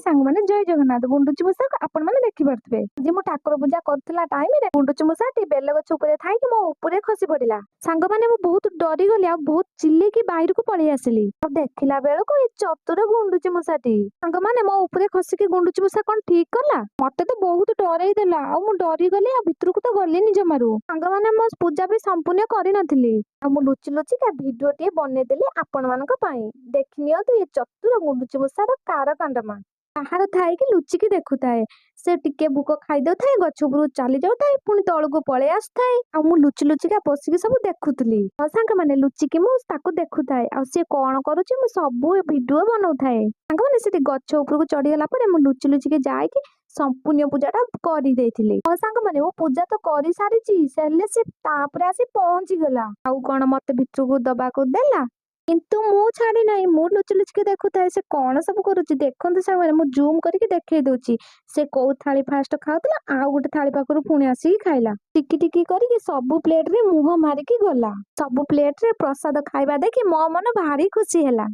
ସାଙ୍ଗମାନେ, ଜୟ ଜଗନ୍ନାଥ। ଗୁଣ୍ଡୁଚି ମୂଷାକୁ ଆପଣମାନେ ଦେଖିପାରୁଥିବେ। ଆଜି ମୁଁ ଠାକୁର ପୂଜା କରୁଥିଲା ଟାଇମରେ ଗୁଣ୍ଡୁଚି ମୂଷାଟି ବେଲଗଛ ଉପରେ ଥାଇକି ମୋ ଉପରେ ଖସି ପଡିଲା। ସାଙ୍ଗମାନେ, ମୁଁ ବହୁତ ଡରିଗଲି ଆଉ ବହୁତ ଚିଲେଇକି ବାହାରକୁ ପଳେଇ ଆସିଲି। ଆଉ ଦେଖିଲା ବେଳକୁ ଏ ଚତୁର ଗୁଣ୍ଡୁଚି ମୂଷାଟି। ସାଙ୍ଗମାନେ, ମୋ ଉପରେ ଖସିକି ଗୁଣ୍ଡୁଚି ମୂଷା କଣ ଠିକ କଲା? ମତେ ତ ବହୁତ ଡରେଇ ଦେଲା ଆଉ ମୁଁ ଡରିଗଲି ଆଉ ଭିତରକୁ ତ ଗଲିନି ଜମାରୁ। ସାଙ୍ଗମାନେ, ମୋ ପୂଜା ବି ସମ୍ପୂର୍ଣ୍ଣ କରିନଥିଲି ଆଉ ମୁଁ ଲୁଚି ଲୁଚିକା ଭିଡିଓଟିଏ ବନେଇଦେଲି ଆପଣମାନଙ୍କ ପାଇଁ। ଦେଖି ନିଅନ୍ତୁ ଏ ଚତୁର ଗୁଣ୍ଡୁଚି ମୂଷାର କାରକାଣ୍ଡମା। ବାହାର ଥାଇକି ଲୁଚିକି ଦେଖୁଥାଏ। ସେ ଟିକେ ଭୋକ ଖାଇଦଉଥାଏ, ଗଛ ଉପରକୁ ଚାଲି ଯାଉଥାଏ, ପୁଣି ତଳକୁ ପଳେଇ ଆସୁଥାଏ ଆଉ ମୁଁ ଲୁଚି ଲୁଚିକା ପଶିକି ସବୁ ଦେଖୁଥିଲି। ହଁ ସାଙ୍ଗମାନେ, ଲୁଚିକି ମୁଁ ତାକୁ ଦେଖୁଥାଏ ଆଉ ସିଏ କଣ କରୁଛି, ମୁଁ ସବୁ ଭିଡିଓ ବନଉଥାଏ। ସାଙ୍ଗମାନେ, ସେଠି ଗଛ ଉପରକୁ ଚଢିଗଲା ପରେ ମୁଁ ଲୁଚି ଲୁଚିକି ଯାଇକି ସମ୍ପୂର୍ଣ୍ଣ ପୂଜାଟା କରିଦେଇଥିଲି। ହଁ ସାଙ୍ଗମାନେ, ମୁଁ ପୂଜା ତ କରିସାରିଛି, ହେଲେ ସେ ତାପରେ ଆସି ପହଞ୍ଚିଗଲା ଆଉ କଣ ମତେ ଭିତରକୁ ଦବାକୁ ଦେଲା? କିନ୍ତୁ ମୁଁ ଛାଡି ନାହିଁ। ମୁଁ ଲୁଚି ଲୁଚିକି ଦେଖୁଥାଏ ସେ କଣ ସବୁ କରୁଛି। ଦେଖନ୍ତୁ ସାଙ୍ଗମାନେ, ମୁଁ ଜୁମ୍ କରିକି ଦେଖେଇ ଦଉଛି। ସେ କୋଉ ଥାଳି ଫାଷ୍ଟ ଖାଉଥିଲା, ଆଉ ଗୋଟେ ଥାଳି ପାଖରୁ ପୁଣି ଆସିକି ଖାଇଲା। ଟିକି ଟିକି କରିକି ସବୁ ପ୍ଲେଟରେ ମୁହଁ ମାରିକି ଗଲା। ସବୁ ପ୍ଲେଟରେ ପ୍ରସାଦ ଖାଇବା ଦେଖି ମୋ ମନ ଭାରି ଖୁସି ହେଲା।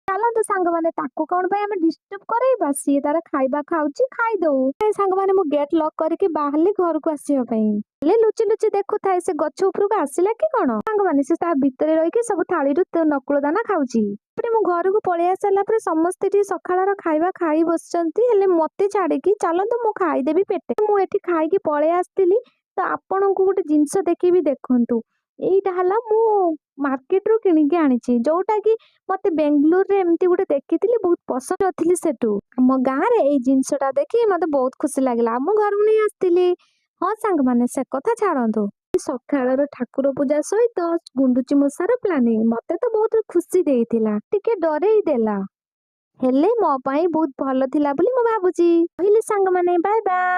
ଚାଲନ୍ତୁ ସାଙ୍ଗମାନେ, ତାକୁ କଣ ପାଇଁ ଆମେ ଡିଷ୍ଟର୍ବ କରେଇବା? ସିଏ ତାର ଖାଇବା ଖାଉଛି, ଖାଇଦଉ। ସାଙ୍ଗମାନେ, ମୁଁ ଗେଟ୍ ଲକ୍ କରିକି ବାହାରିଲି ଘରକୁ ଆସିବା ପାଇଁ। ହେଲେ ଲୁଚି ଲୁଚି ଦେଖୁଥାଏ ସେ ଗଛ ଉପରକୁ ଆସିଲା କି କଣ। ସାଙ୍ଗମାନେ, ସେ ତା ଭିତରେ ରହିକି ସବୁ ଥାଳିରୁ ନକୁଳ ଦାନା ଖାଉଛି। ତାପରେ ମୁଁ ଘରକୁ ପଳେଇ ଆସିଲା ପରେ ସମସ୍ତେ ଟିକେ ସକାଳର ଖାଇବା ଖାଇ ବସିଛନ୍ତି, ହେଲେ ମତେ ଛାଡିକି। ଚାଲନ୍ତୁ, ମୁଁ ଖାଇଦେବି ପେଟେ। ମୁଁ ଏଠି ଖାଇକି ପଳେଇ ଆସିଥିଲି ତ ଆପଣଙ୍କୁ ଗୋଟେ ଜିନିଷ ଦେଖେଇବି, ଦେଖନ୍ତୁ। ଏଇଟା ହେଲା ମୁଁ ମାର୍କେଟରୁ କିଣିକି ଆଣିଛି, ଯୋଉଟା କି ମତେ ବେଙ୍ଗଲୁରୁରେ ଏମିତି ଗୋଟେ ଦେଖିଥିଲି, ବହୁତ ପସନ୍ଦ ନଥିଲି ସେଠୁ। ଆମ ଗାଁରେ ଏଇ ଜିନିଷଟା ଦେଖି ମତେ ବହୁତ ଖୁସି ଲାଗିଲା ଆଉ ମୁଁ ଘରକୁ ନେଇ ଆସିଥିଲି। ହଁ ସାଙ୍ଗମାନେ, ସେ କଥା ଛାଡନ୍ତୁ। ସକାଳର ଠାକୁର ପୂଜା ସହିତ ଗୁଣ୍ଡୁଚି ମୂଷାର ପ୍ଲାନିଂ ମତେ ତ ବହୁତ ଖୁସି ଦେଇଥିଲା, ଟିକେ ଡରେଇ ଦେଲା, ହେଲେ ମୋ ପାଇଁ ବହୁତ ଭଲ ଥିଲା ବୋଲି ମୁଁ ଭାବୁଛି। କହିଲି ସାଙ୍ଗମାନେ, ବାଏ ବାଏ।